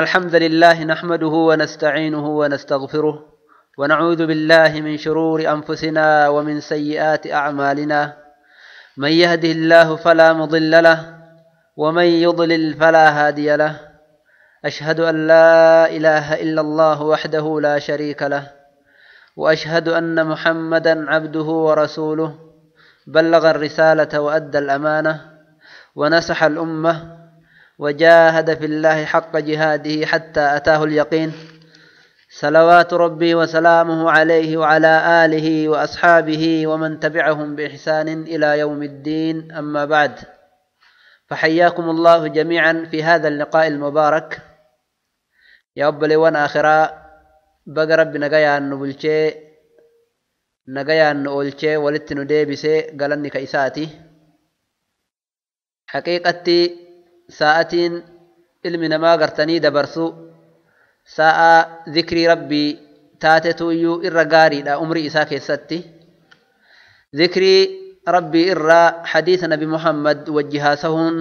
الحمد لله نحمده ونستعينه ونستغفره ونعوذ بالله من شرور أنفسنا ومن سيئات أعمالنا من يهده الله فلا مضل له ومن يضلل فلا هادي له أشهد أن لا إله إلا الله وحده لا شريك له وأشهد أن محمدا عبده ورسوله بلغ الرسالة وأدى الأمانة ونصح الأمة وجاهد في الله حق جهاده حتى أتاه اليقين صلوات ربي وسلامه عليه وعلى آله وأصحابه ومن تبعهم بإحسان إلى يوم الدين. أما بعد، فحياكم الله جميعا في هذا اللقاء المبارك. يا أبلي آخرا بقى ربي نقيا النبلشي نقيا النؤلشي ولتنو ديبسي قالني كإساتي حقيقتي ساعتين ilmi namaa gartanii dabarsu sa'a zikrii rabbii taatetu iyyuu irra gaariidha umrii isaa keessatti. Zikrii rabbii irraa hadiisa nabi Muhammad wajji haasahuun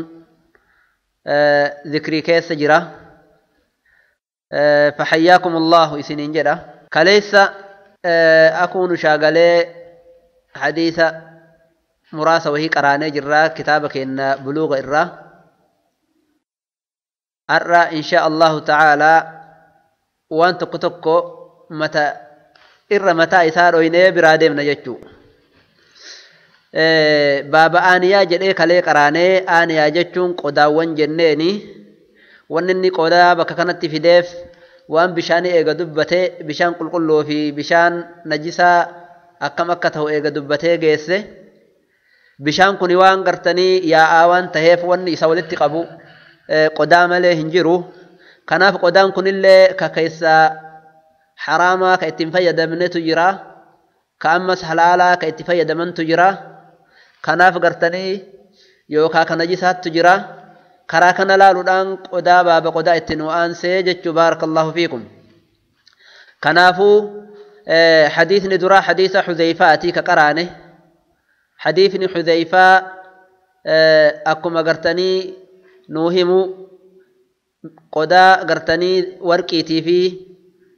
zikrii keessa jira. Fahayyaakum Allahu isiniin jedha. Kaleessa akuunu shaagalee hadiisa muraasa wahii qaraanee jirraa kitaaba keenya buluuga irraa. Har'a insha Allahu ta'ala waan tokko tokko mata irra mataa isaa dhoynee biraa deemna jechuu. Baaba aaniyaa jedhee kalee qaraanee aaniyaa jechuun qodaawwan jenneeni wanni inni qodaa bakka kanatti fideef waan bishaanii eega dubbatee bishaan qulqulluu fi bishaan najisaa akkam akka ta'u eega dubbatee geesse bishaan kuni waan gartanii yaa'aa waan taheef wanni isa walitti qabu qodaa malee hin jiru. Kanaaf qodaan kunillee ka keessaa haraamaa ka ittiin fayyadamnetu jira, ka ammas halaalaa ka itti fayyadamantu jira. Kanaaf gartanii yookaa ka najisaattu jira. Karaa kana laaluudhaan qodaa baaba qodaa itti nu aansee jechuu. Baarakallahu fiikum. Kanaafuu hadiisni duraa hadiisa Xuzeyfaati ka qaraane. Hadiisni Xuzeyfaa akkuma gartanii nuu himu qodaa gartanii warqiitii fi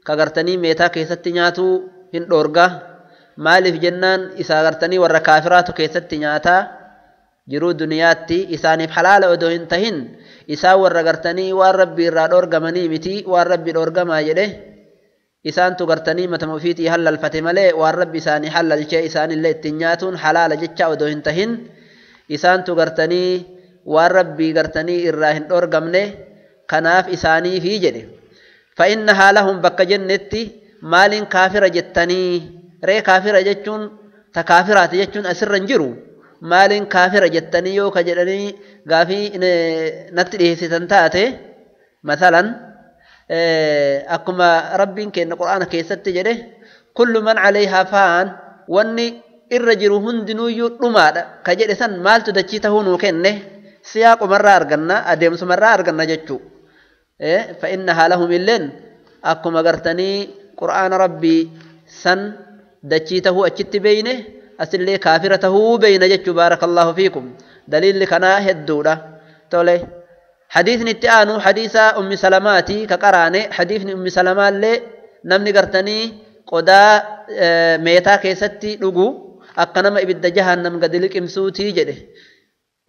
ka gartanii meetaa keessatti nyaatu hin dhoorga. Maaliif jennaan isaa gartanii warra kaafiraatu keessatti nyaataa jiruu duniyaatti isaaniif halaala odoo hin tahin isaan warra gartanii waan rabbii irraa dhoorgamanii miti waan rabbi dhoorgamaa jedhe isaantu gartanii matama ofiitii halalfate malee waan rabbi isaanii halalchee isaanillee ittiin nyaatuun halaala jecha odoo hin tahin isaantu gartanii waan rabbii gartanii irraa hin dhoorgamne kanaaf isaaniifi jedhe. Fa'innahaa lahum bakka jennetti maaliin kaafira jettanii ree kaafira jechuun ta kaafiraati jechuun asirra hin jiru. Maaliin kaafira jettanii yoo ka jedhanii gaafii natti dhiyeessitan taate masalan akkuma rabbiin kenna qur'aana keessatti jedhe kullu man calayhaa faan wanni irra jiru hundinuuyyuu dhumaadha ka jedhe san maaltu dachii tahuu nuu kenne siyaaqumarraa arganna adeemsumarraa arganna jechuu. Fa'innahaa lahum illeen akkuma gartanii qur'aana rabbii san dachii tahuu achitti beeyne asillee kaafira tahuu beeyna jechuu. Baarakallahu fiikum. Daliilli kanaa hedduudha. Tole hadiisni itti aanu hadiisa ummi salamaati ka qaraane. Hadiisni ummi salamaallee namni gartanii qodaa meetaa keessatti dhugu akka nama ibidda jahannam gadi liqimsuutii jedhe.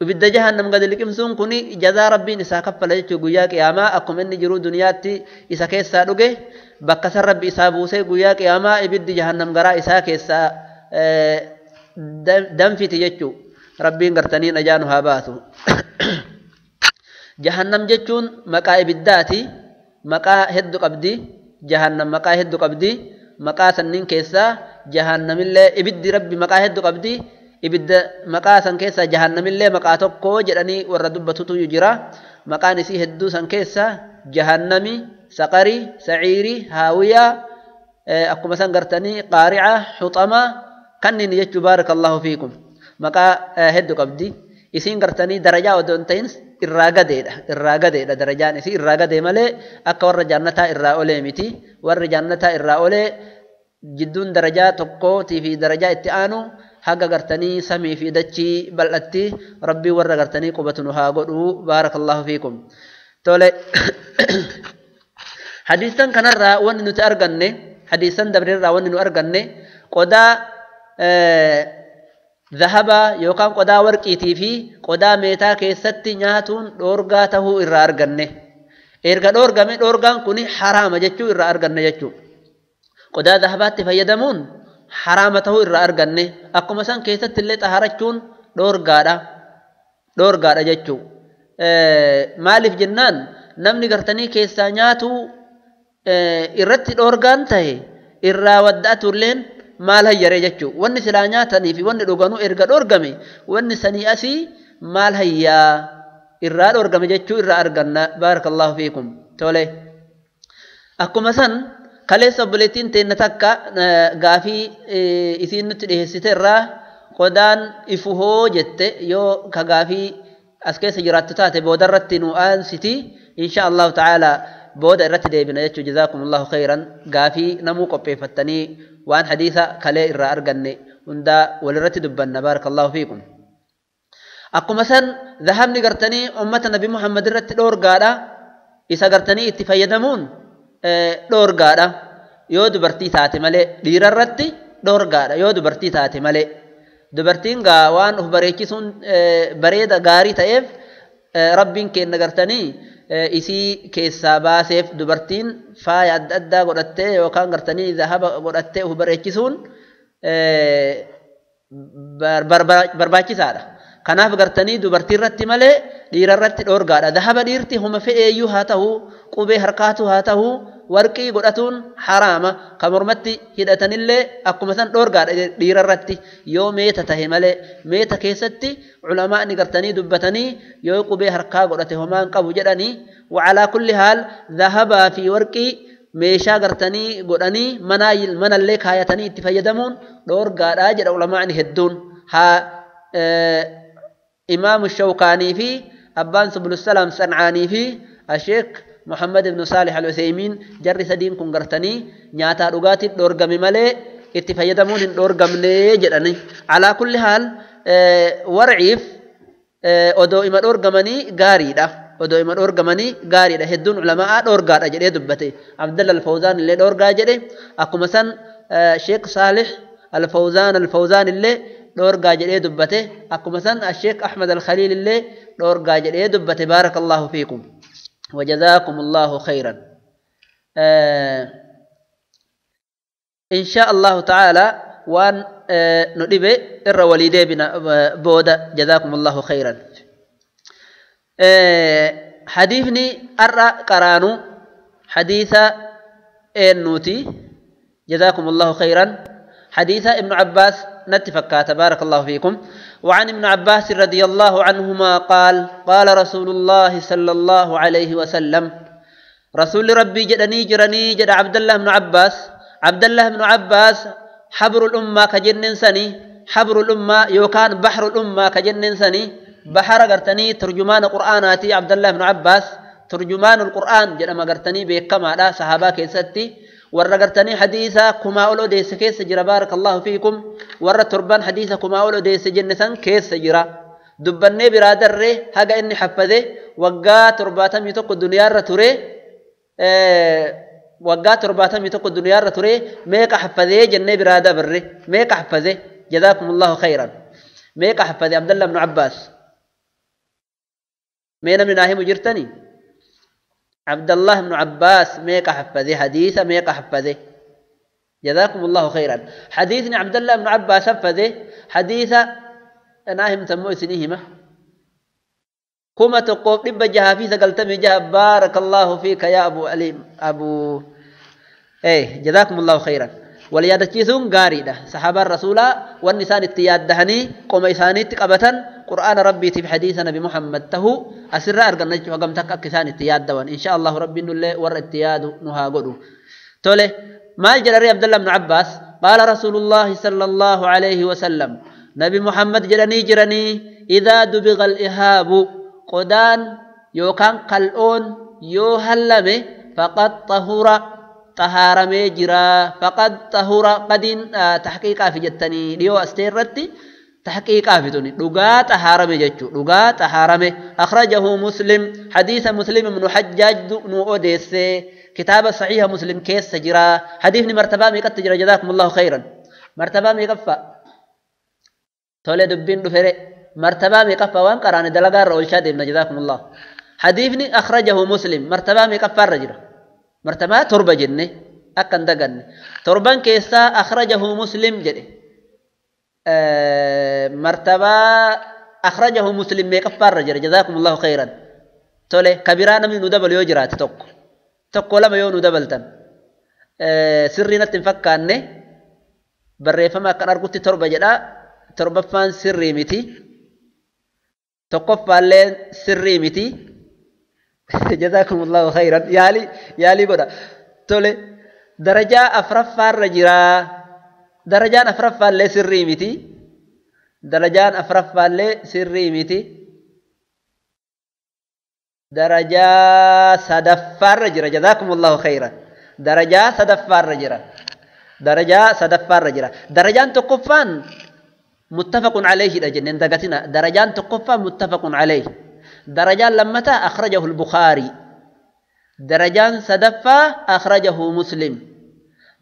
Ibidda jahannam gadi liqimsuun kuni jazaa rabbiin isaa kaffala jechuu guyyaa qiyaamaa akkuma inni jiruu duniyaatti isa keessaa dhuge bakka san rabbi isaa buusee guyyaa qiyaamaa ibiddi jahannam garaa isaa keessaa danfiti jechuu. Rabbiin gartanii najaa nu haa baasu. Jahannam jechuun maqaa ibiddaati. Maqaa hedduu qabdi. Jahannam maqaa hedduu qabdi. Maqaa sanniin keessaa jahannamillee ibiddi rabbi maqaa hedduu qabdi. Ibidda maqaa san keessaa jahannamillee maqaa tokko jedhanii warra dubbatutu jira. Maqaan isii hedduu san keessaa jahannami, saqari, saciiri, haawiyaa akkuma san gartanii qaari'a, xuxama kanneen jechuu. Baarakallahu fiikum. Maqaa hedduu qabdi. Isiin gartanii darajaa odoo hin ta'in irraa gadeedha. Irraa gadeedha darajaan isii irraa gadee malee akka warra jannataa irraa olee miti. Warri jannataa irraa olee jidduun darajaa tokkootii fi darajaa itti aanu haga gartanii samii fi dachii bal'atti rabbii warra gartanii qubatu nu haa godhu. Baarakallahu fiikum. Tole. Hadiisan kanarraa wanni nuti arganne, hadiisan dabreerraa wanni nu arganne qodaa dhahaba yookaan qodaa warqiitii fi qodaa meetaa keessatti nyaatuun dhoorgaa tahuu irraa arganne. Erga dhoorgame dhoorgaan kun haraama jechuu irraa arganne jechuu. Qodaa dhahabaatti fayyadamuun haraama tahuu irraa arganne. Akkuma san keessatti illee xaharachuun dhoorgaadha. Dhoorgaadha jechuu. Maaliif jennaan namni gartanii keessaa nyaatu irratti dhoorgaan tahe irraa wadda'atu illeen maal hayyare jechuu. Wanni silaa nyaatanii fi wanni dhuganuu erga dhoorgame wanni sanii asii maal hayyaa irraa dhoorgame jechuu irraa arganna. Baarakallahu fiikum. Tole. Akkuma san kaleessa obboleettiin teenna takka gaafii isiin nutti dhiheessite irraa qodaan ifuhoo jette yoo ka gaafii as keessa jiraattu taate booda irratti nu aansiti insha Allahu ta'ala booda irratti deebina jechuu. Jazaakumullahu khayran. Gaafii namuu qopheeffattanii waan hadiisa kalee irraa arganne hundaa walirratti dubbanna. Baarakallahu fiikum. Akkuma san dhahabni gartanii ummata Nabi Muhammad irratti dhoorgaadha. Isa gartanii itti fayyadamuun dhoorgaadha yoo dubartii taate malee. Dhiira irratti dhoorgaadha yoo dubartii taate malee. Dubartiin gaa waan of bareechisuun bareeda gaarii ta'eef rabbiin kenna gartanii isii keessaa baaseef dubartiin faaya adda addaa godhattee yookaan gartanii dhahaba godhattee of bareechisuun barbaachisaadha. Kanaaf gartanii dubartii irratti malee dhiira irratti dhoorgaadha. Dhahaba dhiirti homa fe'eeyyuu haa ta'u, qubee harkaatu haa ta'u, warqii godhatuun haraama. Kan mormatti hidhatanillee akkuma san dhoorgaadha dhiira irratti yoo meeta tahe malee. Meeta keessatti culamaa'ni gartanii dubbatanii yoo qubee harkaa godhate homaan qabu jedhanii. Wacalaa kulli haal dhahabaa fi warqii meeshaa gartanii godhanii manallee kaayatanii itti fayyadamuun dhoorgaadha jedha culamaa'ni hedduun. Haa إمام الشوكاني في أبان سبل السلام صنعاني في الشيخ محمد بن صالح العثيمين جر سدين كن قرتني نياتا رغاتي دورغمي مالي اتفيدمون دورغمني جدني. على كل حال ورعيف odoo ima dhoorgamanii gaariidha. Odoo ima dhoorgamanii gaariidha. Hedduun ulamaa dhoorgaadha jedhee dubbate. Abdalla Alfawzaan illee dhoorgaa jedhe. Akkuma san Sheekh Saalih Alfawzaan illee dhoorgaa jedhee dubbate. Akkuma san Sheekh Ahmad Al-Khaliil illee dhoorgaa jedhee dubbate. Baarakallahu fiikum. وجزاكم الله خيرا. إن شاء الله تعالى وان ندبي الروليدي بنا بودا. جزاكم الله خيرا. حديثني أرى قرانو حديث النوتي. جزاكم الله خيرا. حديث ابن عباس نتفكا. تبارك الله فيكم. وعن ابن عباس رضي الله عنهما قال قال رسول الله صلى الله عليه وسلم رسول ربي جدني جرني جد عبد الله بن عباس. عبد الله بن عباس حبر الأمة كجنن سني. حبر الأمة يوكان بحر الأمة كجنن سني. بحر قرتني ترجمان قرآناتي عبد الله بن عباس ترجمان القرآن جد ما قرتني بكما لا صحابة كيستي warra gartanii hadiisa kumaa ol odeesse keessa jira. Baarakallahu fiikum. Warra torban hadiisa kumaa ol odeesse jenne san keessa jira. Dubbannee biraa darree haga inni haffate waggaa 71 duniyaarra ture. Waggaa 71 duniyaarra ture meeqa haffate jennee biraa dabarre. Meeqa haffate? Jazaakumullahu khayran. Meeqa haffate Abdallah ibn Abbaas? Mee namni naa himu jirtanii? عبد الله بن عباس ميك حفظه حديث ميك حفظه. جزاكم الله خيرا. حديثنا عبد الله بن عباس حفظه حديث ناهم تمو سنيهما كما تقول دب جها في سقلتمي جها. بارك الله فيك يا أبو علي أبو إيه. جزاكم الله خيرا. وليادتشيسون غاريدة صحابة الرسول والنسان اتياد دهني قوم إساني تقبة قرآن ربي في حديث نبي محمد تهو أسر أرقنا نجح وقم تك أكسان اتياد دوان إن شاء الله ربي نلي ور اتياد نها قدو تولي ما الجرري عبد الله بن عباس قال رسول الله صلى الله عليه وسلم نبي محمد جرني جرني إذا دبغ الإهاب قدان يوكان قلعون يوهلمه فقد طهور طهارمي جرا فقد طهور قدين تحقيقا في جتني ليو استيرتي تحقيق آفتوني لغا طهارمي جچو لغا طهارمي أخرجه مسلم حديث مسلم بن حجاج نو أوديس كتاب صحيح مسلم كيس سجرا حديث مرتبة ميقت تجرى جزاكم الله خيرا مرتبة ميقفة تولي دبين دفري مرتبة ميقفة وان قراني دلقار رول شادي جزاكم الله حديثني أخرجه مسلم مرتبة ميقفة الرجل مرتبة تربة جنة أكن دقن تربان كيسا أخرجه مسلم جنة مرتبة أخرجه مسلم ميقفة الرجل جزاكم الله خيرا تولي كبيرانا من ندبل يجرات توك tokko lama yoo nu dabaltan sirrii natti hin fakkaanne barreeffama akkan argutti torba jedha torbaffaan sirrii miti tokkoffaallee sirrii miti jazakumullahu khayran yaalii yaalii godha tole darajaa afraffaarra jira darajaan afraffaallee sirrii miti darajaan afraffaallee sirrii miti درجة صدفار رجرة جزاكم الله خيرا درجة صدفار رجرة درجة صدفار رجرة درجان تقفان متفق عليه الأجنين دقتنا درجان تقفان متفق عليه درجان لمتا أخرجه البخاري درجان صدفة أخرجه مسلم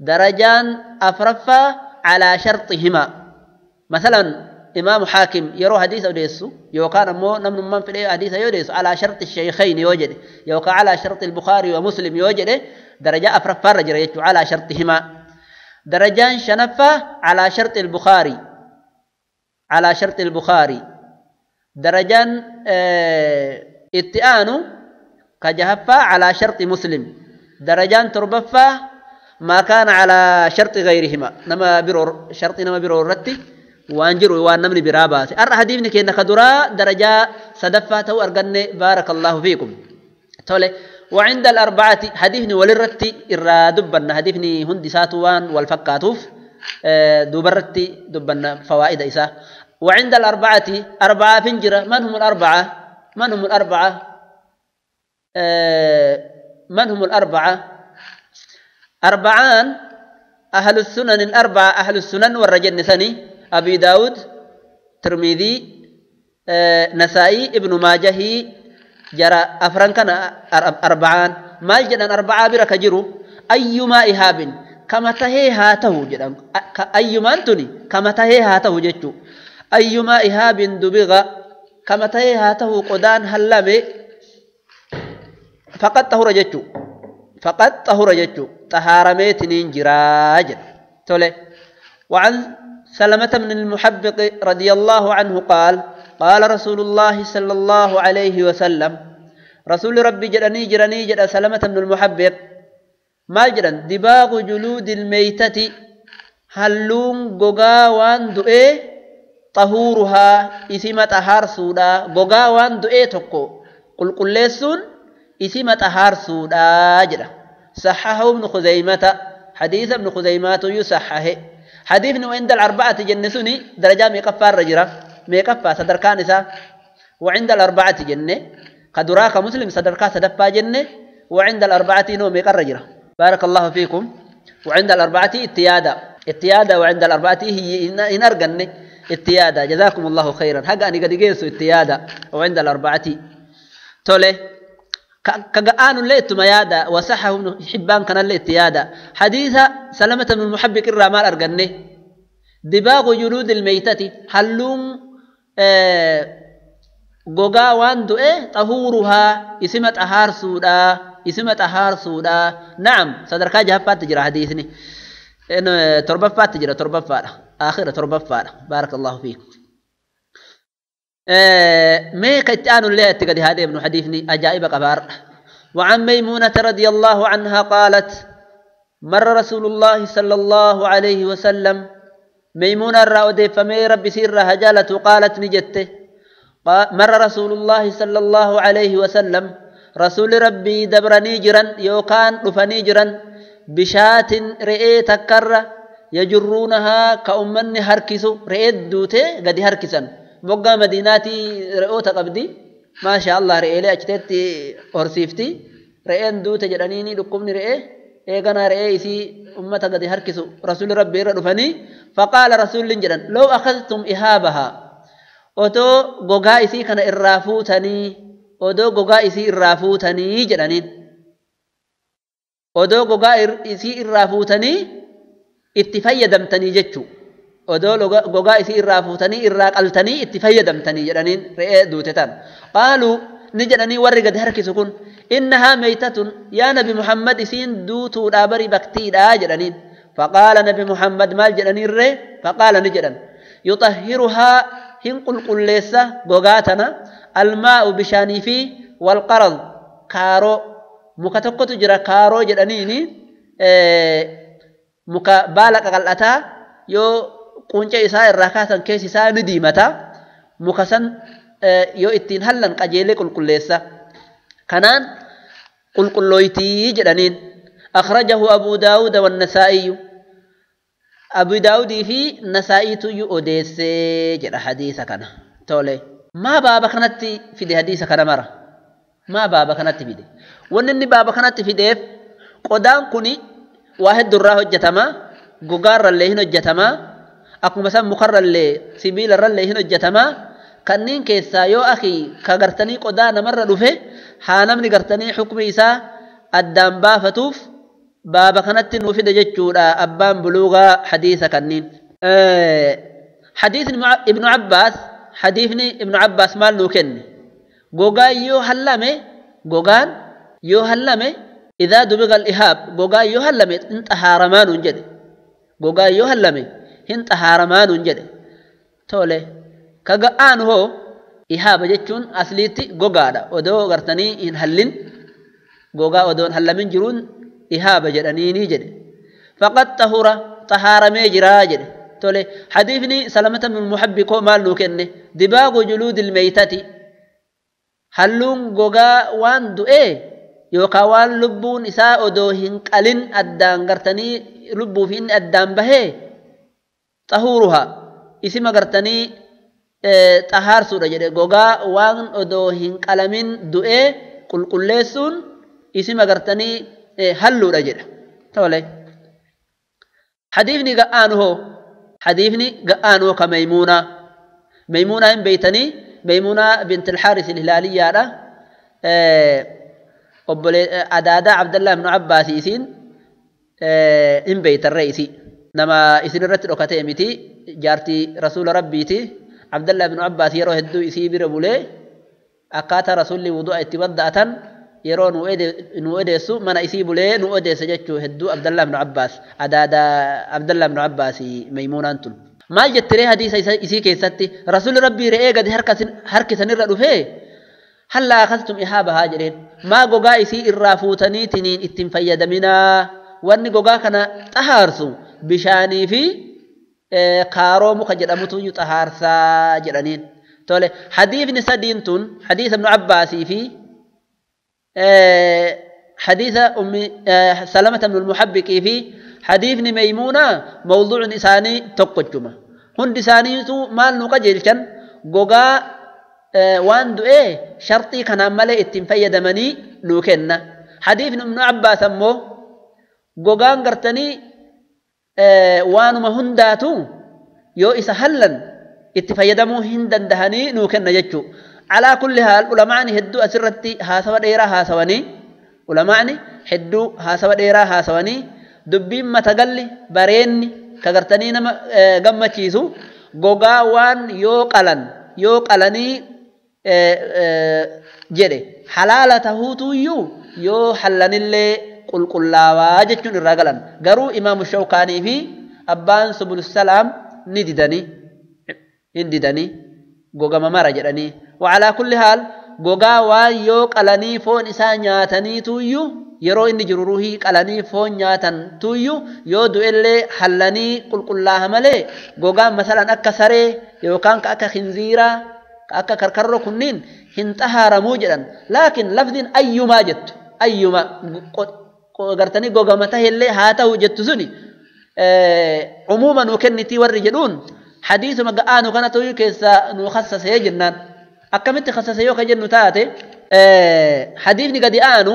درجان أفرفة على شرطهما مثلا إمام حاكم يرو حديث أوديسو يوكان مو نمن من في حديث يوديسو على شرط الشيخين يوجد يوكا على شرط البخاري ومسلم يوجد درجة أفرفر رجل على شرطهما درجان شنفة على شرط البخاري على شرط البخاري درجان اتئانو كجهفة على شرط مسلم درجان تربفة ما كان على شرط غيرهما نما برور شرط نما برور رتي وانجروا وان نمني برابات أرى حديثني كأن كدرا درجة صدفاته أرجن بارك الله فيكم تولي وعند الأربعة حديثني وللرتي إرى دبنا حديثني هندي ساتوان والفكاتوف دبرتي دبنا فوائد إسا وعند الأربعة أربعة فنجرة من هم الأربعة من هم الأربعة من هم الأربعة أربعان أهل السنن الأربعة أهل السنن والرجل النساني أبي داود ترمذي نسائي ابن ماجه جرى أفران كان أربعان ما جدًا أربعة برك جرو أيما إهاب كما تهي هاته جدًا أيما أنتني كما تهي هاته جتو أيما إهاب دبغ كما تهي هاته قدان هلمي فقد طهر جتو فقد طهر جتو طهارميت نينجراج تولي وعن سلمة بن المحبق رضي الله عنه قال قال رسول الله صلى الله عليه وسلم رسول ربي جرني جرني جرى سلمة بن المحبق ما جرن دباغ جلود الميتة هلون غوغاوان دوئي طهورها إسمة طهار سودا غوغاوان دوئي تقو قل قل ليسون إسمة طهار سودا جرى صححه ابن خزيمة حديث ابن خزيمة يصححه حديث وعند الأربعة جنسوني درجة ميقفة الرجرة ميقفة صدركان إسا وعند الأربعة جنة قدراك مسلم صدركا صدفة جنة وعند الأربعة نو ميق الرجرة بارك الله فيكم وعند الأربعة اتيادة اتيادة وعند الأربعة هي إن أرجن اتيادة جزاكم الله خيرا حق أني قد جيسوا اتيادة وعند الأربعة تولي كقآن ليت ميادة وصحه ابن حبان كان الاتيادة حديث سلمة بن المحبك الرمال أرجنه دباغ جلود الميتة حلوم غوغا وان دوئه طهورها اسمة أهار سودا اسمة أهار سودا نعم صدركا جهفات تجرى حديثني إنه تربفات تجرى تربفات آخرة تربفات بارك الله فيك ما كتان اللي اتقد هذا ابن حديثني أجائب قبار وعن ميمونة رضي الله عنها قالت مر رسول الله صلى الله عليه وسلم ميمونة الرأودي فمي ربي سير هجالة قالت نجته مر رسول الله صلى الله عليه وسلم رسول ربي دبرني جرا يوكان رفني جرا بشات رئي تكر يجرونها كأمن هركسو رئي دوتي قد هركسا moggaa madiinaatii re'oota qabdi maasha Allah re'eelee achiteetti horsiifti re'een duute jedhaniini dhukkubni re'ee Eeganaa re'ee isii ummata gadi harkisu rasuulli rabbi irra dhufanii faqaala rasuulli jedhan law akhadhtum ihaabahaa otoo gogaa isii kana irraa fuutanii odoo gogaa isii irraa fuutanii jedhaniin odoo gogaa isii irraa fuutanii itti fayyadamtanii jechuu odoo gogaa isii irraa fuutanii irraa qaltanii itti fayyadamtanii jedhaniin re'ee duute tan qaaluu ni jedhanii warri gadi harkisu kun innahaa meytatun yaa nabi Muhammad isiin duutuudhaa bari baktiidhaa jedhaniin faqaala nabi Muhammad maal jedhaniirree faqaala ni jedhan yuxahhiruhaa hin qulqulleessa gogaa tana almaa'u bishaanii fi walqarad kaaroo muka tokkotu jira kaaroo jedhaniini muka baala qaqal'ataa yoo quncee isaa irraa kaasan keessi isaa ni diimata muka san yoo ittiin hallan qajeelee qulqulleessa kanaan qulqullooytii jedhaniin akhrajahu Abu Daawud wannasaa'iyu Abu Daawudii fi Nasaa'iitu odeessee jedha hadiisa kana tole maa baaba kanatti fide hadiisa kana mara maa baaba kanatti fide wanni inni baaba kanatti fideef qodaan kuni waa hedduurraa hojjetama gogaarrallee hin hojjetama akkuma san mukarrallee sibiilarrallee hin hojjetama kanneen keessaa yoo akhi ka gartanii qodaa namarra dhufe haa namni gartanii xukmi isaa addaan baafatuuf baaba kanatti nuu fide jechuudha abbaan buluugaa hadiisa kanniin. Hadiisni Ibnu Abbaas hadiisni Ibnu Abbaas maal nuu kenne gogaan yoo hallame gogaan yoo hallame idaa dubiga al-ihaab gogaan yoo hallame hin xahaaramaa nuun jedhe gogaan yoo hallame hin xahaaramaa nuun jedhe tole ka ga'aan hoo ihaaba jechuun asliitti gogaadha odoo gartanii hin hallin gogaa odoo hin hallamin jiruun ihaaba jedhaniini jedhe faqad xahura xahaaramee jiraa jedhe tole hadiifni Salamata bin Muhabbiqoo maal nuu kenne dibaagu juluudil meeytati halluun gogaa waan du'ee yookaan waan lubbuun isaa odoo hin qalin addaan gartanii lubbuuf inni addaan bahee xahuuruha isima gartanii xahaarsuudha jedhe gogaa waan odoo hin qalamin du'ee qulqulleessuun isima gartanii halluudha jedha tole hadiifni ga'aan hoo hadiifni ga'aan hoo ka Maymuunaa Maymuunaa hin beeytanii Maymuunaa bint al-Haaris al-Hilaaliyyaadha adaadaa Abdallah ibnu Abbaas isiin hin beeytarree isii nama isin irratti dhokatee miti jaartii rasuula rabbiiti Abdallah ibnu Abbaas yeroo hedduu isii bira bulee akkaataa rasuulli wudu'a itti wadda'atan yeroo nu odeessu mana isii bulee nu odeessa jechuu hedduu Abdallah ibnu Abbaas adaadaa Abdallah ibnu Abbaas Maymuunaan tun maal jettiree hadiisa isii keessatti rasuulli rabbii re'ee gadi harkisanirra dhufee hallaa akastum ihaabahaa jedheen maa gogaa isii irraa fuutanii tiniin ittiin fayyadaminaa wanni gogaa kana xahaarsu bishaanii fi kaaroo muka jedhamutu xahaarsaa jedhaniin tole hadiifni sadiin tun hadiisa ibnu Abbaasii fi hadiisa ummi Salamata ibnu Muhabbiqii fi hadiifni Maymuunaa mawduucni isaanii tokkochuma hundi isaaniitu maal nu qajeelchan gogaa waan du'ee sharxii kanaan malee ittiin fayyadamanii nuu kenna hadiifni ibnu Abbaas ammoo gogaan gartanii waanuma hundaatu yoo isa hallan itti fayyadamuu hin dandahanii nuu kenna jechuu alaa kulli haal ulamaani hedduu asirratti haasawa dheeraa haasawanii ulamaani hedduu haasawa dheeraa haasawanii dubbiin matagalli bareenni ka gartanii nama gammachiisu gogaa waan yoo qalan yoo qalanii jedhe halaala tahuutuyyuu yoo hallanillee qulqullaawaa jechuun irraa galan garuu imaamu Shawkaanii fi abbaan Subul Salaam ni didanii hin didanii gogama mara jedhanii wacalaa kulli haal gogaa waan yoo qalanii foon isaa nyaataniituyyuu yeroo inni jiru ruuhii qalanii foon nyaatan tuyyuu yoo du'ellee hallanii qulqullaaha malee gogaan masalan akka saree yookaan ka akka khinziiraa ka akka karkarroo kunniin hin xahaaramuu jedhan laakiin lafdiin ayyumaa jettu ayyuma gartanii gogama tahellee haa ta'u jettu suni umuuma nuu kennitii warri jedhuun hadiisuma ga'aanu kana tuyyuu keessaa nuu khassasee jennaan akkamitti khassase yoo ka jennu taate hadiisni gadi aanu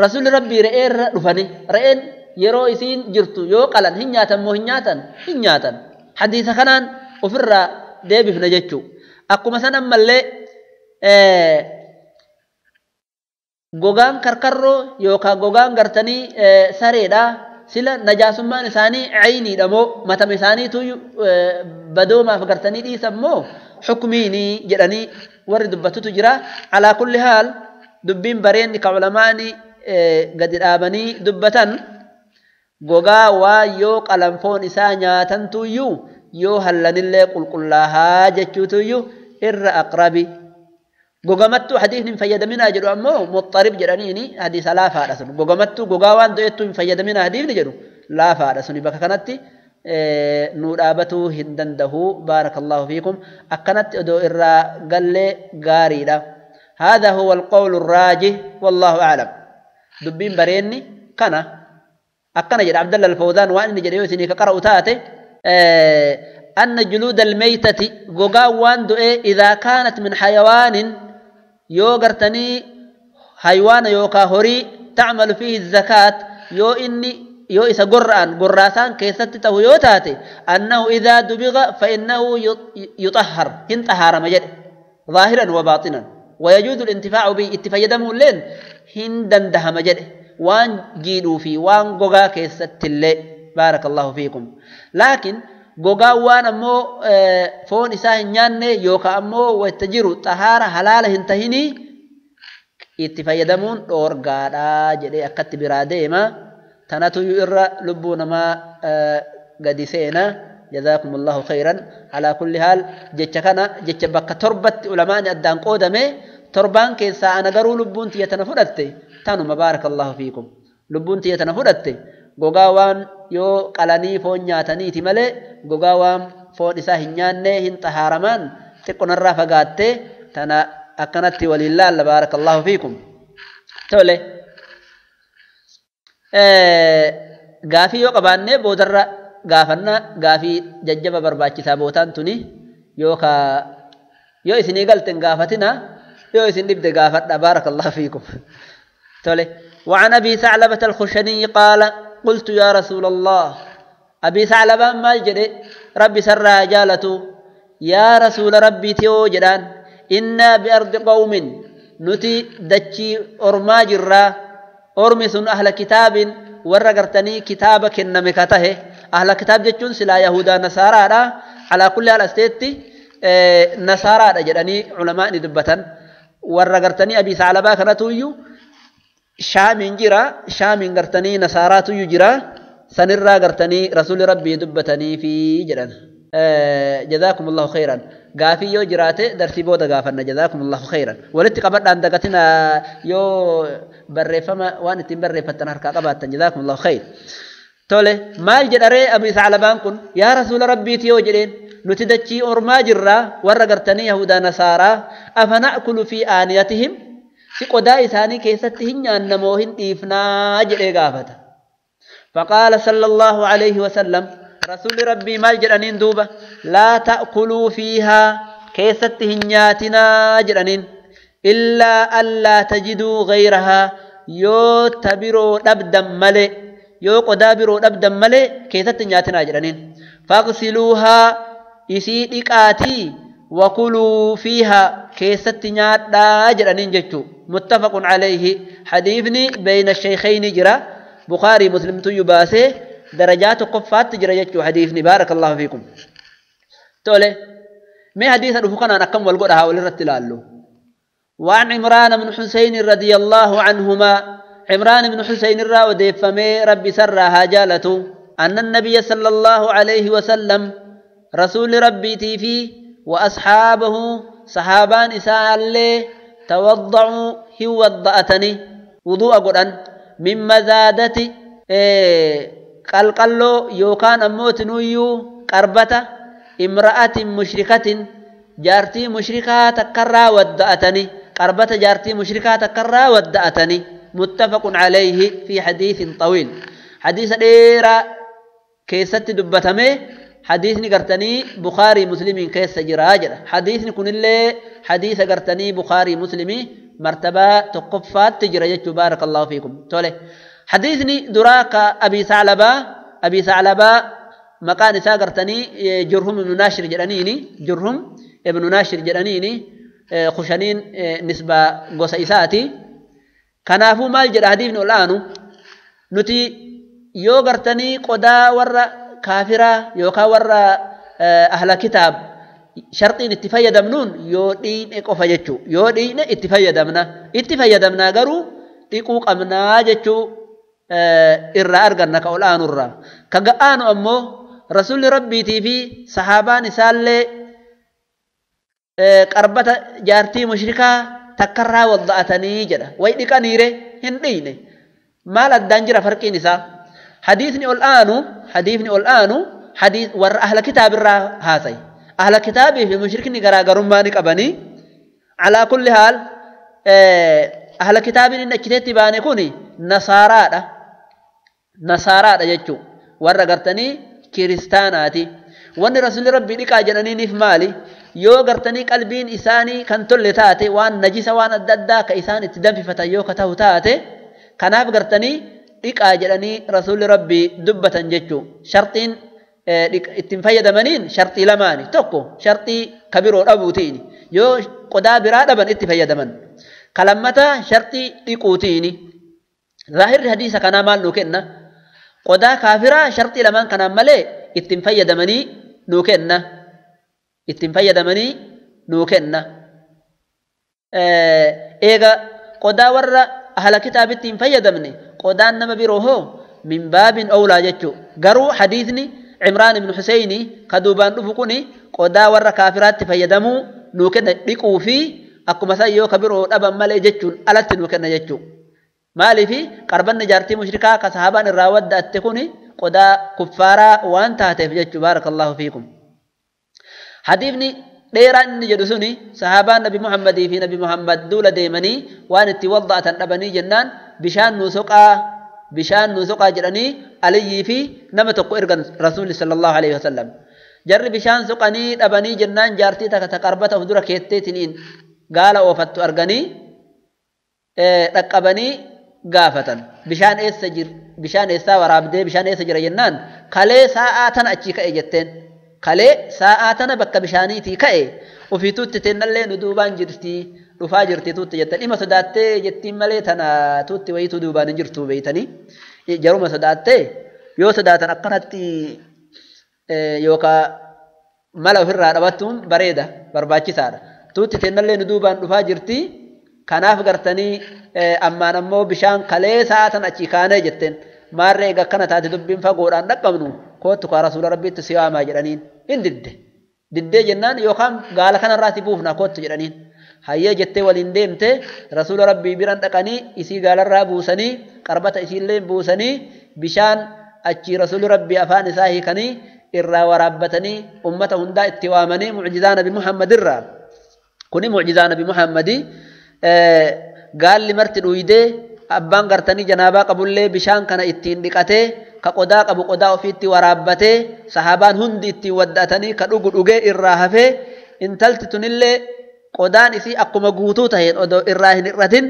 Rasuulli Rabbii re'eerra dhufani re'een yeroo isiin jirtu yoo qalan hin nyaatan moo hin nyaatan hin nyaatan hadiisa kanaan ofirraa deebifna jechuu akkuma san ammallee gogaan karkarroo yookaan gogaan gartanii sareedha sila najaasummaan isaanii cayniidha moo matama isaaniitu badoomaaf gartanii dhiisan moo xukmiinii jedhanii warri dubbatutu jira alaa kulli haal dubbiin bareenni ka culamaani gadi dhaabanii dubbatan gogaa waa yoo qalan foon isaa nyaatantuyyuu yoo hallanillee qulqullaahaa jechuutuyyuu irra aqrabi gogamattuu hadiisni hin fayyadaminaa jedhu ammoo muxxarib jedhaniini hadiisa laafaadha sun gogamattuu gogaa waan du'ettuu hin fayyadaminaa hadiisni jedhu laafaadha suni bakka kanatti nuu dhaabatuu hin dandahu baarakallahu fiikum akkanatti odoo irraa gallee gaariidha هذا هو القول الراجح والله أعلم دبين بريني كان أكن جد عبد الله الفوزان وأن جد يوسني كقرأ تاته أن جلود الميتة غوغا دوئ إذا كانت من حيوان يوغرتني حيوان يوكا هوري تعمل فيه الزكاة يو إني يو إسا قرآن قراسان كيستته يوتاتي أنه إذا دبغ فإنه يطهر هنطهر مجد ظاهرا وباطنا ويجوز الانتفاع به اتفيدمه لين هندندها مجد وان جيدو في وان غوغا كيست اللي بارك الله فيكم لكن gogaa waan ammoo foon isaa hin nyaanne yookaan ammoo wayta jiru xahaara halaala hin tahinii itti fayyadamuun dhoorgaadhaa jedhee akkatti biraa deema tanatu irra lubbuu namaa gadi seena jazaakumullahu khayran alaa kulli haal jecha kana jecha bakka torbatti ulamaani addaan qoodame torbaan keessaa ana garuu lubbuun tiyya tana fudhatte tanuma baarakallahu fiikum lubbuun tiyya tana fudhatte gogaa waan yoo qalanii foon nyaataniiti malee gogaa waan foon isaa hin nyaanne hin xahaaramaan xiqqonarraa fagaatte tana akkanatti waliin laalla baarakallahu fiikum tole gaafii yoo qabaanne boodarra gaafanna gaafii jajjaba barbaachisaa bootaan tuni yookaa yoo isinii galten gaafatina yoo isin dhibde gaafadha baarakallahu fiikum tole وعن أبي ثعلبة الخشني قال قلت يا رسول الله أبي ثعلبة ما جري ربي سر جالته يا رسول ربي تيو جدان إنا بأرض قوم نتي دتشي أرما جرا أرمس أهل كتاب ورقرتني كتابك إنمكته أهل كتاب جتشون سلا يهودا نصارى على كل الأستيتي نصارى جداني علماء دبتا ورقرتني أبي ثعلبة كانتويو شامين جرا شامين قرتني نصارى جرا سنرى قرتني رسول ربي دبتني في جرا جزاكم الله خيرا غافي يو جراته درسي بودا غافنا جزاكم الله خيرا ولتي قبل أن دقتنا يو بريفما وان تين بريفتنا هركا قباتن جزاكم الله خير تولي مال جدري أبي ثعلبان كن يا رسول ربي تيو جرين نتدتشي أرما جرا ورا قرتني يهودا نصارى أفنأكل في آنيتهم si qodaa isaanii keessatti hin nyaanna moo hin dhiifnaa jedhee gaafata. Faqaala sallallahu alayhi wasallam rasuulli rabbii maal jedhaniin duuba laa ta'kuluu fiihaa keessatti hin nyaatinaa jedhaniin illaa allaa tajiduu gayrahaa yoo ta biroo dhabdan malee yoo qodaa biroo dhabdan malee keessatti hin nyaatinaa jedhaniin faqsiluuhaa isii dhiqaatii وكلوا فيها كيست نيادا جرانين جچو متفق عليه حديثني بين الشيخين جرا بخاري مسلم تيباسه درجات قفات جرا جچو حديثني بارك الله فيكم تولي ما حديث دفو كان اكم والغدها ولرتلالو وعن عمران بن حسين رضي الله عنهما عمران بن حسين را وديفمي ربي سرها جالته أن النبي صلى الله عليه وسلم رسول ربي تي وأصحابه صحابان إساء اللي توضعوا هو الضأتني وضوء قرآن من مزادة قلقلو يوكان أموت نويو قربة امرأة مشركة جارتي مشركة تكرى والضأتني قربة جارتي مشركة تكرى والضأتني متفق عليه في حديث طويل حديث ديرا كيست دبتمي حديثني قرتني بخاري مسلم كيس جراجر حديثني كن اللي حديث قرتني بخاري مسلم martabaa tokkoffaatti jira jechuu. Baarakallahu fiikum. Tole, hadiisni duraa ka Abii Saclabaa. Abii Saclabaa maqaan isaa gartanii Jurhum ibnu Naashir jedhaniini, Jurhum ibnu Naashir jedhaniini, Kushaniin nisbaa gosa isaati. Kanaafuu maal jedha hadiisni ol aanu? Nuti yoo gartanii qodaa warra kaafiraa yookaan warra ahla kitaab sharxiin itti fayyadamnuun yoo dhiine qofa jechuu. Yoo dhiine itti fayyadamna, itti fayyadamnaa, garuu dhiquu qabnaa jechuu irraa arganna ka ol aanurraa. Ka ga'aanu ammoo Rasuulli Rabbiitii fi sahaabaan isaallee qarbata jaartii mushrikaa takkarraa wadda'atanii jedha. Way dhiqaniire? Hin dhiine. Maal addaan jira farqiin isaa? Hadiisni ol aanu, hadiisni ol aanu hadiis warra ahla kitaabirraa haasaye. Ahla kitaabii fi mushrikni garaagarummaa ni qabanii. Alaa kulli haal, ahla kitaabiin inni achiteetti baane kun nasaaraadha. Nasaaraadha jechuu, warra gartanii kiristaanaati. Wanni Rasuulli Rabbii dhiqaa jedhaniiniif maali? Yoo gartanii qalbiin isaanii kan tolle taate, waan najisa waan adda addaa ka isaan itti danfifatan yoo ka ta'u taate, kanaaf gartanii dhiqaa jedhanii Rasuulli Rabbii dubbatan jechuu. Sharxiin ittiin fayyadamaniin sharxii lamaani. Tokko sharxii ka biroo dhabuutiini, yoo qodaa biraa dhaban itti fayyadaman. Kalammata sharxii dhiquutiini. Zaahirri hadiisa kanaa maal nuu kenna? Qodaa kaafiraa sharxii lamaan kanaan malee ittiin fayyadamanii nuu kenna, ittiin fayyadamanii nuu kenna. Eega qodaa warra ahla kitaabitti hin fayyadamne, qodaan nama biroo hoo min baabin awlaa jechuu. Garuu hadiisni Cimraan ibn Huseyni ka duubaan dhufu kuni qodaa warra kaafiraatti fayyadamuu nuu kenna, dhiquu fi akkuma san yoo ka biroo dhaban malee jechuun alatti nuu kenna jechuu. Maaliifi qarbanni jaartii mushrikaa ka sahaabaan irraa wadda'atte kuni qodaa kuffaaraa waan taateef jechuu. Baarakallahu fiikum. Hadiifni dheeraan inni jedhu suni sahaabaan Nabi Muhammadii fi Nabi Muhammad duula deemanii waan itti wadda'atan dhabanii jennaan, bishaan nuu soqaa, bishaan nuu soqaa jedhanii Aliyyii fi nama tokko ergan Rasuulli sallallahu alaihi wasallam. Jarri bishaan soqanii dhabanii jennaan, jaartii takka ta qarbata of dura keetteetiniin gaala oofattu arganii dhaqqabanii gaafatan. Bishaan eessa jir, bishaan eessaa waraabdee, bishaan eessa jira jennaan, kalee saa'aa tana achii ka'e jetteen. Kalee saa'aa tana bakka bishaaniitii ka'e, ofiituutti teennallee nu duubaan jirti, dhufaa jirti tuutti jettan. Dhima sodaattee jettiin malee tana tuutti wayituu duubaan hin jirtu beeytanii. Jaruma sodaattee, yoo sodaatan akkanatti yookaan mala ofirraa dhabattuun bareeda, barbaachisaadha. Tuutti teennallee nu duubaan dhufaa jirti. Kanaaf gartanii ammaan ammoo bishaan kalee sa'a tan achii kaanee jetteen. Maarree egaa akkana taate dubbiin fagoodhaan dhaqqabnu, koottu kaa Rasuula Rabbiitti si waamaa jedhaniin. Hin didde. Diddee jennaan, yookaan gaala kanarraa si buufna koottu jedhaniin. Hayyee jettee waliin deemte. Rasuula Rabbii biran dhaqanii isii gaalarraa buusanii, qarbata isiillee buusanii, bishaan achii Rasuulli Rabbii afaan isaa hiikanii irraa waraabbatanii ummata hundaa itti waamanii. Mucjizaa Nabi Muhammadirraa kuni, mucjizaa Nabi Muhammadii. Gaalli marti dhuydee, abbaan gartanii janaabaa qabullee bishaan kana ittiin dhiqatee, ka qodaa qabu qodaa ofiitti waraabbatee, sahaabaan hundi ittiin wadda'atanii, ka dhugu dhugee irraa hafee, intalti tunillee qodaan isii akkuma guutuu taheen odoo irraa hin hir'atin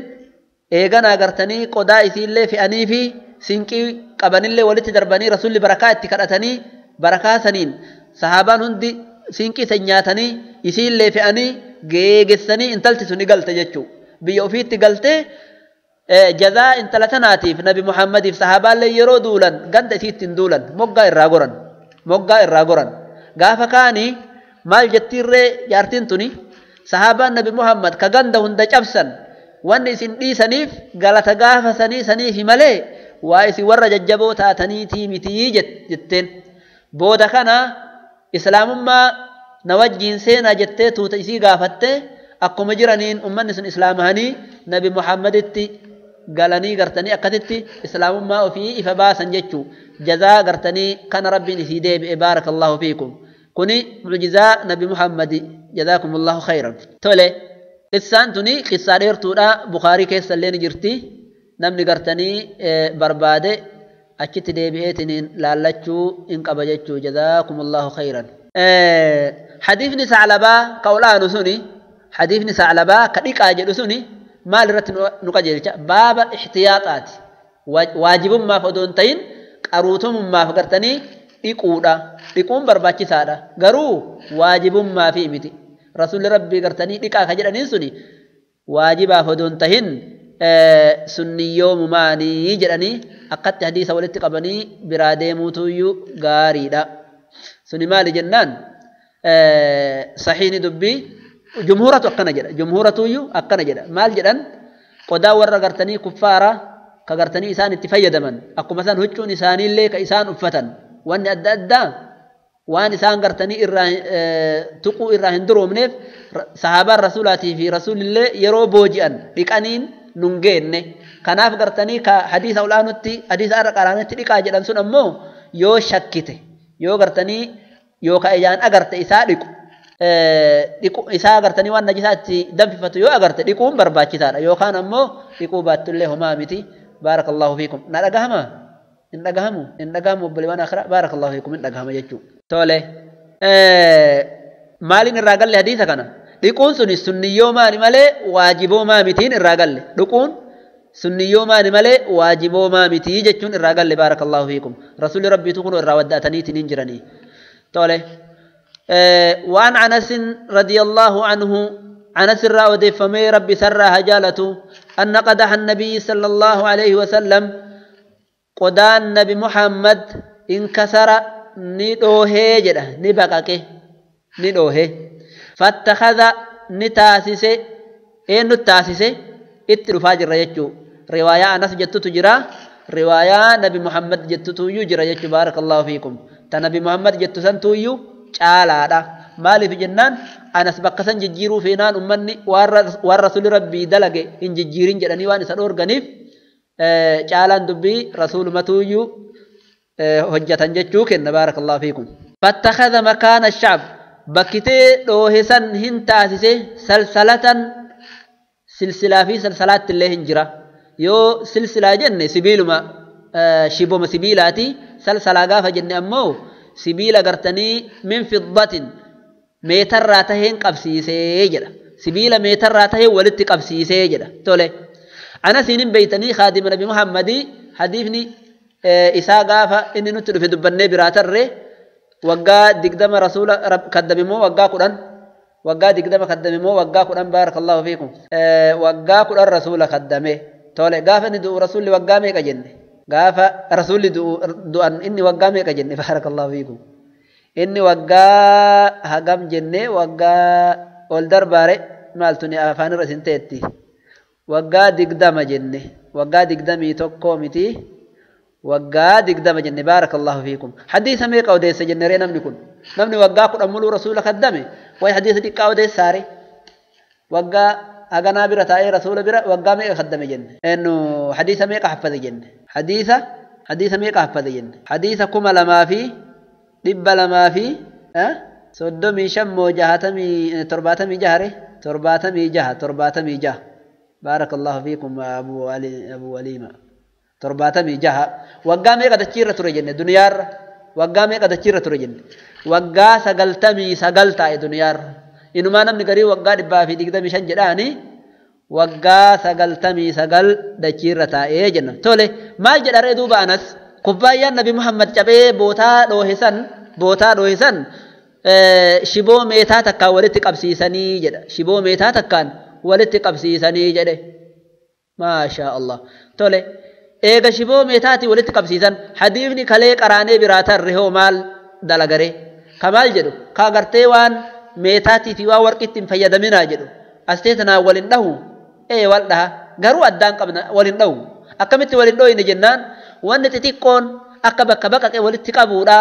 eeganaa gartanii qodaa isiillee fe'anii fi sinqii qabanillee walitti darbanii, Rasuulli barakaa itti kadhatanii, barakaa saniin sahaabaan hundi sinqii san nyaatanii, isiillee fe'anii geegessanii, intalti suni galte jechuu. Biyya ofiitti galtee jazaa intala tanaatiif Nabi Muhammadiif sahaabaallee yeroo duulan ganda isiitti hin duulan, moggaa irraa goran, moggaa irraa goran. Gaafa kaanii maal jettiirree jaartiin tuni? Sahaabaan Nabi Muhammad ka ganda hunda cabsan wanni isin dhiisaniif galata gaafa sanii saniifi malee waa isin warra jajjaboo taataniitii mitii jetteen. Booda kana islaamummaa na wajjiin seenaa jettee tuuta isii gaafatte. Akkuma jiraniin ummanni sun islaamahanii Nabi Muhammaditti galanii, gartanii akkasitti islaamummaa ofii ifa baasan jechuu. Jazaa gartanii kana Rabbiin isii deebi'e. Baarakallahu fiikum. Kuni mucjizaa Nabi Muhammadi. Jazaakumullahu khayran. Tole, qissaan tuni qissaa dheertuudha. Bukaarii keessa illee ni jirti. Namni gartanii barbaade achitti deebi'eetiniin laallachuu hin qaba jechuu. Jazaakumullahu khayran. Hadiifni Saclabaa ka olaanu suni, hadiifni Saclabaa ka dhiqaa jedhu suni Maal irratti nu qajeelcha? Baaba ixtiyaaxaati. Waajibummaaf odoo hin ta'in qaruutummaaf gartanii dhiquudha. Dhiquun barbaachisaadha. Garuu waajibummaafi miti. Rasuulli Rabbii gartanii dhiqaa ka jedhaniin suni waajibaaf odoo hin ta'in sunniyoomumaanii jedhanii akkatti hadiisa walitti qabanii biraa deemuutuyyuu gaariidha. Suni maali jennaan sahiini dubbii jumhuuratu akkana jedha. Jumhuuratuyyuu akkana jedha. Maal jedhan? Qodaa warra gartanii kuffaara ka gartanii isaan itti fayyadaman akkuma isaan huccuun isaaniillee ka isaan uffatan wanni adda addaa waan isaan gartanii irraa tuquu irraa hin duroomneef sahaabaan rasuulaatii fi rasuulillee yeroo booji'an dhiqaniin nun geenne. Kanaaf gartanii ka hadiisa olaanutti hadiisa irra qaraanitti dhiqaa jedhan sun ammoo yoo shakkite yoo gartanii yoo ka ijaan agarte isaa dhiqu dhiqu isaa gartanii waan najisaa itti danfifatu yoo agarte dhiquun barbaachisaadha yookaan ammoo dhiquu baattullee homaa miti. Baarakallahu fiikum. Na dhagahama? Hin dhagahamu? Hin dhagahamu obboleewwan akhiraa? Baarakallahu fiikum hin dhagahama jechuudha. Tole. Maaliin irraa galle hadiisa kana? Dhiquun suni sunniyyoo maani malee waajiboo maa mitiin irraa galle. Dhiquun sunniyyoo maani malee waajiboo maa mitii jechuun irraa galle. Baarakallahu fiikum. Rasuulli Rabbiitu kunoo irraa wadda'ataniitiin hin jiranii. Tole. وعن أنس رضي الله عنه أنس الراودي فمي ربي سرى هجالته أن قدح النبي صلى الله عليه وسلم قدان نبي محمد انكسر ندوه جده نبقك ندوه فاتخذ نتاسس إن نتاسس اترفاج الرجل رواية أنس جتت تجرى رواية نبي محمد جتت يجرى يجو بارك الله فيكم تنبي محمد جتت سنتو يو caalaadha. Maaliif jennaan anas bakka san jijjiiruu feenaan ummanni waan rasuulli Rabbii dalage hin jijjiirin jedhanii waan isa dhoorganiif caalaan dubbii rasuulumatuuyyuu hojjetan jechuu kenna. Baarakallahu fiikum. Fattakhadha makaana shacab bakkitee dhoohe san hin taasise salsalatan silsilaa fi salsalaatti illee hin jira. Yoo silsilaa jenne sibiiluma shiboma sibiilaati. Salsalaa gaafa jenne ammoo sibiila gartanii min fiddatin meetarraa taheen qabsiisee jedha. Sibiila meetarraa taheen walitti qabsiisee jedha. Tole. Anasiin hin beeytanii khaadima Nabi Muhammadii hadiifni isaa gaafa inni nutti dhufe dubbannee biraa tarree waggaa 20 rasuula kaddame moo waggaa 10 waggaa 20 kaddame moo waggaa 10 baarakallahu fiikum waggaa 10 rasuula kaddame. Tole gaafa inni du'u rasuulli waggaa meeqa jenne? Gaafa rasuulli du'an inni waggaa meeqa jenne? Baarakallahu fiikum. Inni waggaa hagam jenne? Waggaa ol darbaare maaltu ni afaan irra isin ta'etti waggaa 20 jenne. Waggaa 21 miti waggaa 20 jenne. Baarakallahu fiikum. Hadiisa meeqa odeessa jenne ree namni kun? Namni waggaa 10 muluu rasuula kaddame way hadiisa xiqqaa odeessaare waggaa haganaa bira taa'ee rasuula bira waggaa meeqa kaddame jenne? Eennu hadiisa meeqa haffaze jenne? Hadiisa meeqa haffaze jenne? Hadiisa 2235 moo 60 76 76 76. Baarakallahu fiikum Abu Ali Abu Walima. 76 waggaa meeqa dachiirra ture jenne duniyaarra? Waggaa meeqa dachiirra ture jenne? Waggaa 99 taa'e duniyaarra. Inumaa namni garii waggaa 125 jedhaanii waggaa 99 dachiirra taa'ee jenna. Tole maal jedha ree duuba Anas? Kubbaayyaan Nabi Muhammad cabee bootaa dhoohe san shiboo meetaa takkaan walitti qabsiisanii jedha. Shiboo meetaa takkaan walitti qabsiisanii jedhe. Maashaa Allah. Tole eega shiboo meetaatii walitti qabsiisan hadiifni kalee qaraanee biraa tarre hoo maal dalagare? Kamaal jedhu kaa gartee waan meetaatii fi waan warqitti hin fayyadaminaa jedhu. Astee tanaan waliin dhahu ee wal dhaha garuu addaan qabna waliin dhahu. Akkamitti waliin dhooyne jennaan wanni xixiqqoon akka bakka baqaqe walitti qabuudha.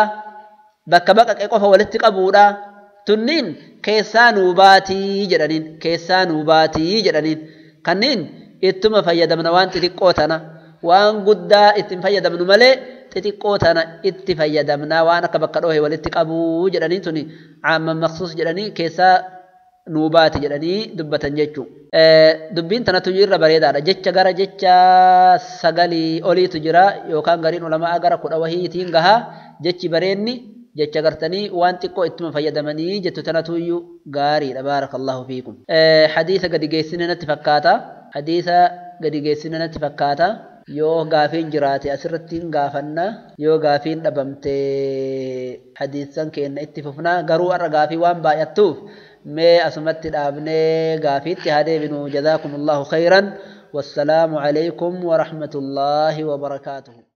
Bakka baqaqe qofa walitti qabuudha. Tunniin keessaa nuu baatii jedhaniin keessaa nuu baatii jedhaniin kanneen ittuma fayyadamna waan xixiqqoo tana waan guddaa ittiin fayyadamnu malee xixiqqoo tana itti fayyadamna waan akka bakka dhoohe walitti qabuu jedhanii tuni caamman maqsuus jedhanii keessaa nuu baati jedhanii dubbatan jechuu. Dubbiin tanatu irra bareedaadha. Jecha gara jecha 9 oliitu jira yookaan gariin ulamaa gara 10 wahiitiin gahaa jechi bareenni jecha gartanii waan xiqqoo ittuma fayyadamanii jettu tanatu iyyuu gaariidha. Baarakallahu fiikum. Hadiisa gadi geessine natti fakkaata. Hadiisa gadi geessina natti fakkaata. Yoo gaafiin jiraate asirratti hin gaafanna. Yoo gaafiin dhabamte hadiisan keenna itti fufna. Garuu har'a gaafii waan baay'attuuf mee asumatti dhaabnee gaafiitti haa deebinu. Jazaakumullahu khayran. Wassalaamu alaykum wa rahmatullaahi wa barakaatuhu.